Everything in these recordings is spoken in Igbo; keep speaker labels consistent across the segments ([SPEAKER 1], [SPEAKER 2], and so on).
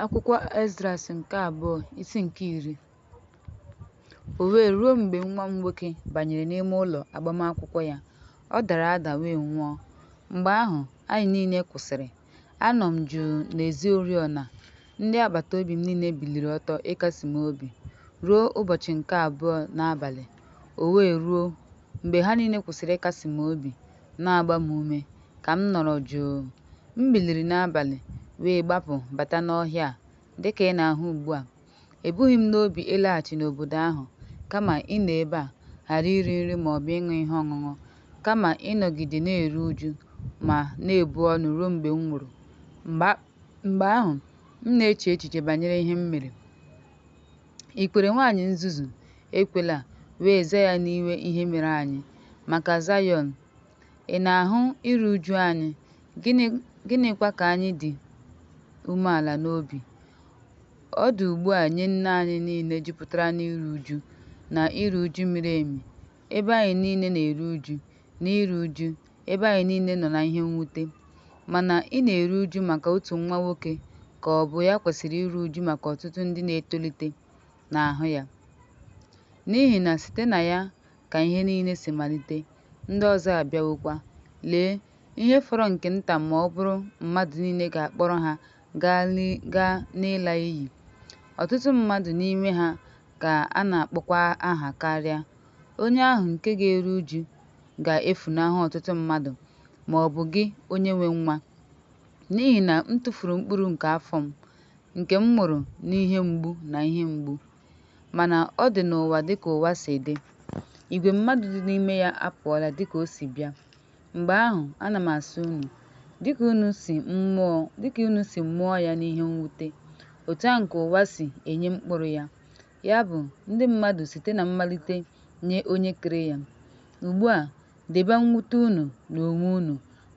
[SPEAKER 1] Akwụkwọ Esdras nke abụọ, isi nke 10. O wee ruo mgbe nwa m nwoke banyere n'ime ụlọ agbamakwụkwọ ya, ọ dara ada wee nwụọ. Mgbe ahụ anyị niile kwụsịrị. Anọ m jụụ n'ezi oriọna, ndị agbataobi m niile biliri ọtọ ịkasị m obi, ruo ụbọchị nke abụọ n'abalị. O wee ruo, mgbe ha niile kwụsịrị ịkasị m obi na-agba m ume, ka m nọrọ jụụ, m biliri n'abalị wee gbapụ bata n'ọhịa a, dịka ị na-ahụ ugbu a. Ebughị m n'obi ịlaghachi n'obodo ahụ, kama ịnọ ebe a, ghara iri nri maọbụ ịṅụ ihe ọṅụṅụ, kama ịnọgide na-eru ụjụ ma na-ebu ọnụ ruo mgbe m nwụrụ. Mgbe ahụ, m na-eche echiche banyere ihe m mere. I kwere nwanyị nzuzu, Ekwela, wee zaa ya n'iwe ihe mere anyị. Maka Zayọn, ị na-ahụ iru újú anyị, gịnịkwa ka anyị dị umeala n'obi, Ọ dị ugbu a nye nne anyị niile jupụtara n'iru újú na iru újú miri emi, ebe anyị niile na-eru uju, n'iru uju, ebe anyị niile nọ na ihe mwute. Mana ị na-eru uju maka otu nwa nwoke ka ọ bụ ya kwesịrị iru uju maka ọtụtụ ndị na-etolite n'ahụ ya? N'ihi na site na ya ka ihe niile si malite, ndị ọzọ abịawokwa, lee, ihe fọrọ nke nta ma ọ bụrụ mmadụ niile ga-akpọrọ ha gaa n'ịla n'iyi, ọtụtụ mmadụ n'ime ha ka a na-akpọkwa aha karịa, onye ahụ nke ga-eru uju ga-efunahụ ọtụtụ mmadụ, ma ọ bụ gị onye-nwe nwa. N'ihi na m tụfuru mkpụrụ nke afọ m, nke m mụrụ n'ihe mgbu na ihe mgbu. Mana ọ dị n'ụwa dịka ụwa si dị, igwe mmadụ dị n'ime ya apụọla dịka o si bịa. Mgbe ahụ ana m asị unu, dịka unu si mụọ ya n'ihe mwute, otu ahụ ka ụwa si enye mkpụrụ ya, ya bụ, ndị mmadụ site na mmalite nye Onye kere ya. Ugbu a debe mwute unu n'onwe unu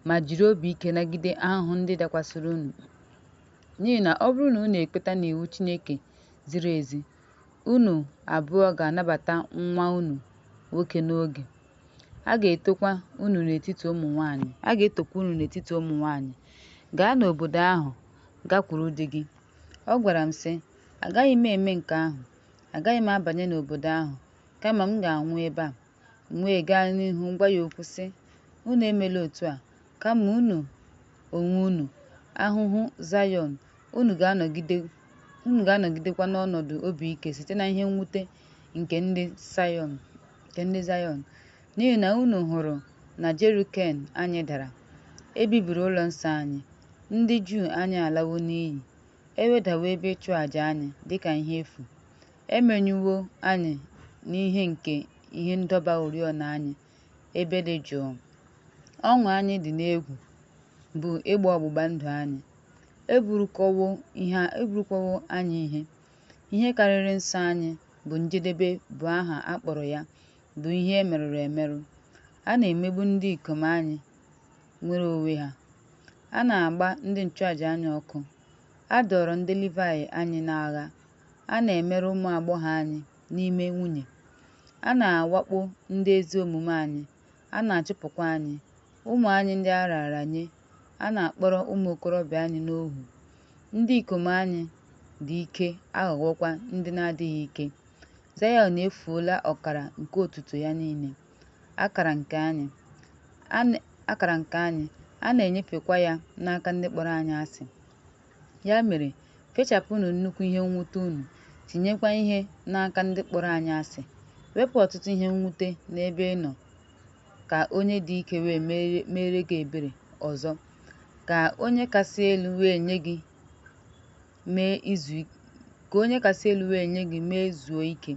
[SPEAKER 1] ma jiri obi ike nagide ahụhụ ndị dakwasịrị unu, n'ihi na ọ bụrụ na unu ekweta n'iwu Chineke ziri ezi, unu abụọ ga-anabata nwa unu nwoke n'oge, a ga-etokwa unu n'etiti ụmụ nwanyị. Gaa n'obodo ahụ gakwuru di gị. Ọ gwara m sị, Agaghị m eme nke ahụ, agaghị m abanye n'obodo ahụ, kama m ga-anwụ ebe a. M wee gaa n'ihu gwa ya okwu sị, Unu emela otu a, kama unu onwe unu, ahụhụ Zayọn, unu ga-anọgidekwa n'ọnọdụ obi ike site na ihe mwute nke ndị Zayọn, n'ihi na unu hụrụ na Jerukelem anyị dara, e bibiri ụlọ nsọ anyị, ndị Juu anyị alawo n'iyi, e wedawo ebe ịchụ àjà anyị dịka ihe efu, e menyụwo anyị n'ihe nke ihe ndọba oriọna anyị ebe dị jụụ, ọṅụ anyị dị n'egwu bụ igbe ọgbụgba ndụ anyị, e burukọwo anyị ihe, ihe karịrị nsọ anyị bụ njedebe bụ aha a kpọrọ ya bụ ihe e merụrụ emerụ, a na-emegbu ndị ikom anyị nwere onwe ha, a na-agba ndị nchụàjà anyị ọkụ, a dọọrọ ndị Livaị anyị n'agha, a na-emerụ ụmụ agbọghọ anyị n'ime nwunye, a na-awakpo ndị ezi omume anyị, a na-achụpụkwa anyị, ụmụ anyị ndị a raara nye, a na-akpọrọ ụmụ okorobịa anyị n'ohu, ndị ikom anyị dị ike aghọwokwa ndị na-adịghị ike, Zayọn efuola ọkara nke otuto ya niile, akara nke anyị, a na-enyefekwa ya n'aka ndị kpọrọ anyị asị. Ya mere, fechapụnụ nnukwu ihe mwute unu, tinyekwa ihe n'aka ndị kpọrọ anyị asị. Wepụ ọtụtụ ihe mwute n'ebe ị nọ ka Onye dị ike wee meere gị ebere ọzọ, ka Onye Kasị Elu wee nye gị mee zuo ike,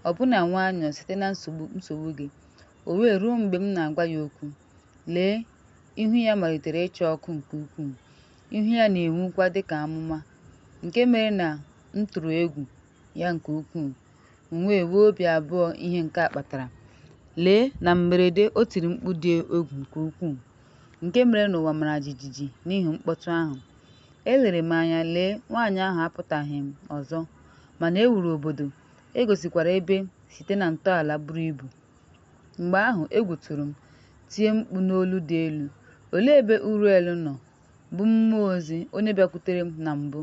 [SPEAKER 1] ọbụna nwayọọ site na nsogbu gị. O wee ruo mgbe m na-agwa ya okwu, lee, ihu ya malitere ịcha ọkụ nke ukwuu, ihu ya na-enwukwa dịka amụma, nke mere na m tụrụ egwu ya nke ukwuu, m wee nwee obi abụọ ihe nke a kpatara. Lee, na mberede o tiri mkpu dị egwu nke ukwuu, nke mere na ụwa mara jijiji n'ihi mkpọtụ ahụ. Elere m anya, lee, nwaanyị ahụ apụtaghị m ọzọ, mana e wuru obodo, e gosikwara ebe site na ntọala buru ibu. Mgbe ahụ egwu tụrụ m, tie mkpu n'olu dị elu, Olee ebe Uriel nọ, bụ mmụọ ozi, onye bịakwutere m na mbụ,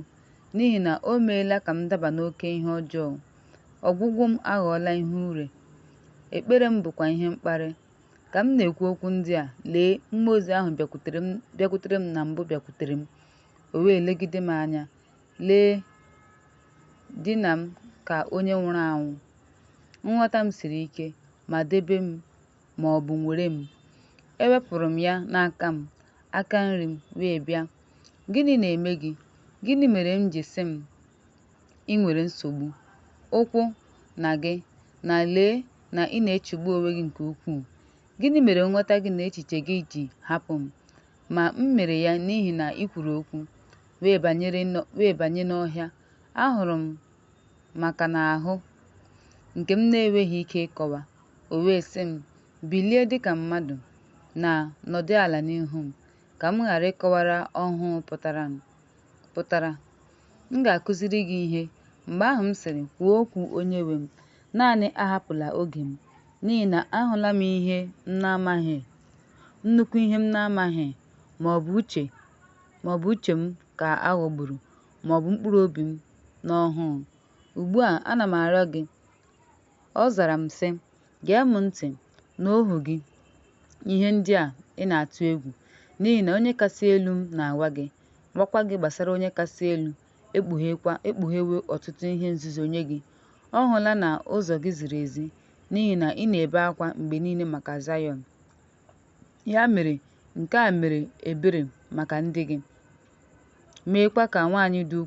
[SPEAKER 1] N'ihi na o meela ka m daba n'oke ihe ọjọọ, ọgwụgwụ m aghọọla ihe ure, ekpere m bụkwa ihe mkparị. Ka m na-ekwu okwu ndị a, lee, mmụọ ozi ahụ bịakwutere m na mbụ bịakwutere m, o wee legide m anya, lee, dina m ka onye nwụrụ anwụ. Nghọta m siri ike, ma debe m ma ọ bụ nwere m. Ewepụrụ m ya n'aka m, aka nri m wee bịa. Gịnị na-eme gị? Gịnị mere m ji sị m, ị nwere nsogbu? Ụkwụ, na gị, na lee na ị na-echegbu onwe gị nke ukwuu. Gịnị mere nghọta gị na echiche gị ji hapụ m? Ma m mere ya n'ihi na ị kwuru okwu, wee banye n'ọhịa. Ahụrụ m maka na ahụ, nke m na-enweghị ike ịkọwa. O wee sị m, Bilie dị ka mmadụ, na nọdụ ala n'ihu m, ka m ghara ịkọwara ọhụụ pụtara. M ga-akụziri gị ihe. Mgbe ahụ m sịrị, Kwuo okwu, Onyenwe m, naanị ahapụla oge m, n'ihi na ahụla m ihe m na-amaghị, nnukwu ihe m na-amaghị, ma ọ bụ uche m ka a ghọgburu, ma ọ bụ mkpụrụ obi m n'ọhụụ. Ugbu a ana m arịọ gị. Ọ zara m sị, Gee m ntị, na ohu gị, ihe ndị a ị na-atụ egwu, n'ihi na Onye Kasị Elu m na-agwa gị, gwakwa gị gbasara Onye Kasị Elu ekpughewo ọtụtụ ihe nzuzo nye gị. Ọ hụla na ụzọ gị ziri ezi, n'ihi na ị na-ebe akwa mgbe niile maka Zayọn. Ya mere nke a mere ebere maka ndị gị, meekwa ka nwanyị dị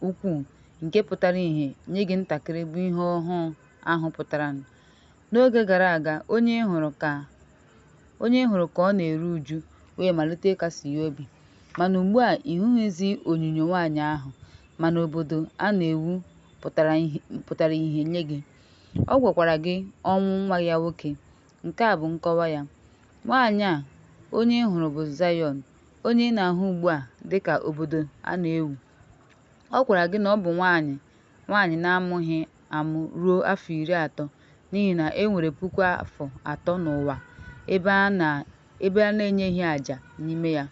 [SPEAKER 1] ukwuu nke pụtara ìhè nye gị ntakịrị bụ ihe ọhụụ ahụ pụtara. N'oge gara aga, onye ị hụrụ ka ọ na-eru uju wee malite ịkasi ya obi, mana ugbu a ị hụghịzi onyinyo nwanyị ahụ, mana obodo a na-ewu pụtara ìhè nye gị. Ọ gwakwara gị ọnwụ nwa ya nwoke. Nke a bụ nkọwa ya. Nwanyị a onye ị hụrụ bụ Zayọn, onye ị na-ahụ ugbu a dịka obodo a na-ewu. Ọ gwara gị na ọ bụ nwanyị na-amụghị amụ ruo afọ 30, n'ihi na e nwere 3,000 afọ n'ụwa ebe a na-enyeghị àjà n'ime ya.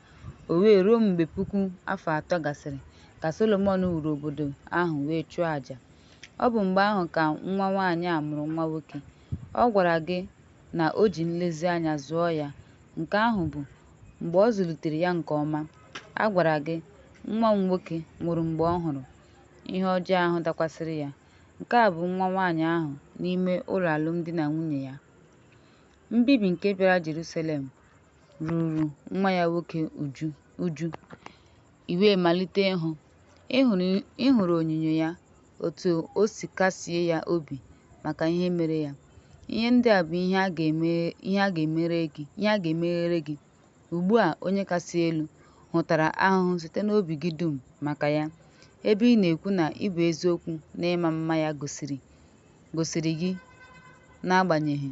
[SPEAKER 1] O wee ruo mgbe 3,000 afọ gasịrị ka Solomọn wuru obodo ahụ wee chụọ àjà. Ọ bụ mgbe ahụ ka nwa nwanyị a mụrụ nwa nwoke. Ọ gwara gị na o ji nlezianya zụọ ya, nke ahụ bụ, mgbe ọ zụlitere ya nke ọma. A gwara gị, nwa m nwoke nwụrụ mgbe ọ hụrụ ihe ọjọọ ahụ dakwasịrị ya. Nke a bụ nwa nwanyị ahụ n'ime ụlọ alụmdi na nwunye ya. Mbibi nke bịara Jerusalem ruru nwa ya nwoke uju. I wee malite ịhụ. Ị hụrụ onyinyo ya, otu o si kasie ya obi maka ihe mere ya. Ihe ndị a bụ ihe a ga-emeghere gị. Ugbu a Onye Kasị Elu hụtara ahụhụ site n'obi gị dum maka ya, ebe ị na-ekwu na ịbụ eziokwu na ịma mma ya gosiri gị n'agbanyeghị.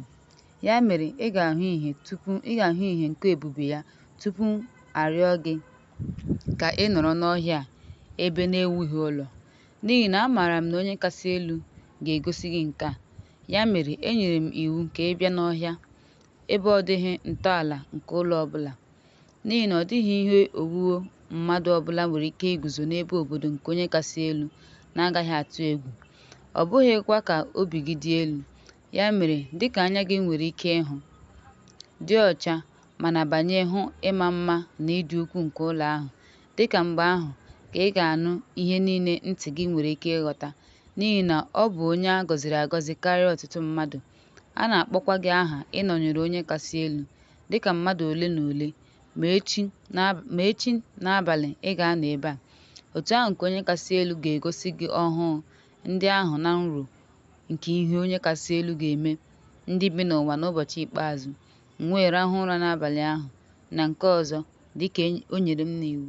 [SPEAKER 1] Ya mere ị ga-ahụ ìhè nke ebube ya tupu a rịọ gị ka ị nọrọ n'ọhịa a ebe na-ewughị ụlọ. N'ihi na amaara m na Onye Kasị Elu ga-egosi gị nke a. Ya mere enyere m iwu ka ị bịa n'ọhịa, ebe ọ dịghị ntọala nke ụlọ ọ bụla. N'ihi na ọ dịghị ihe owuwu mmadụ ọ bụla nwere ike iguzo n'ebe obodo nke Onye Kasị Elu na-agaghị atụ egwu, ọ bụghịkwa ka obi gị dị elu. Ya mere, dịka anya gị nwere ike ịhụ, dị ọcha, mana banye hụ ịma mma na ịdị ukwuu nke ụlọ ahụ, dịka mgbe ahụ ka ị ga-anụ ihe niile ntị gị nwere ike ịghọta, n'ihi na ọ bụ onye a gọziri agọzi karịa ọtụtụ mmadụ, a na-akpọkwa gị aha ịnọnyere Onye Kasị Elu, dịka mmadụ ole na ole, ma echi n'abalị ị ga-anọ ebe a. Otu ahụ ka Onye Kasị Elu ga-egosi gị ọhụụ ndị ahụ na nro nke ihe Onye Kasị Elu ga-eme ndị bi n'ụwa n'ụbọchị ikpeazụ. M wee rahụ ụra n'abalị ahụ na nke ọzọ, dịka o nyere m n'iwu.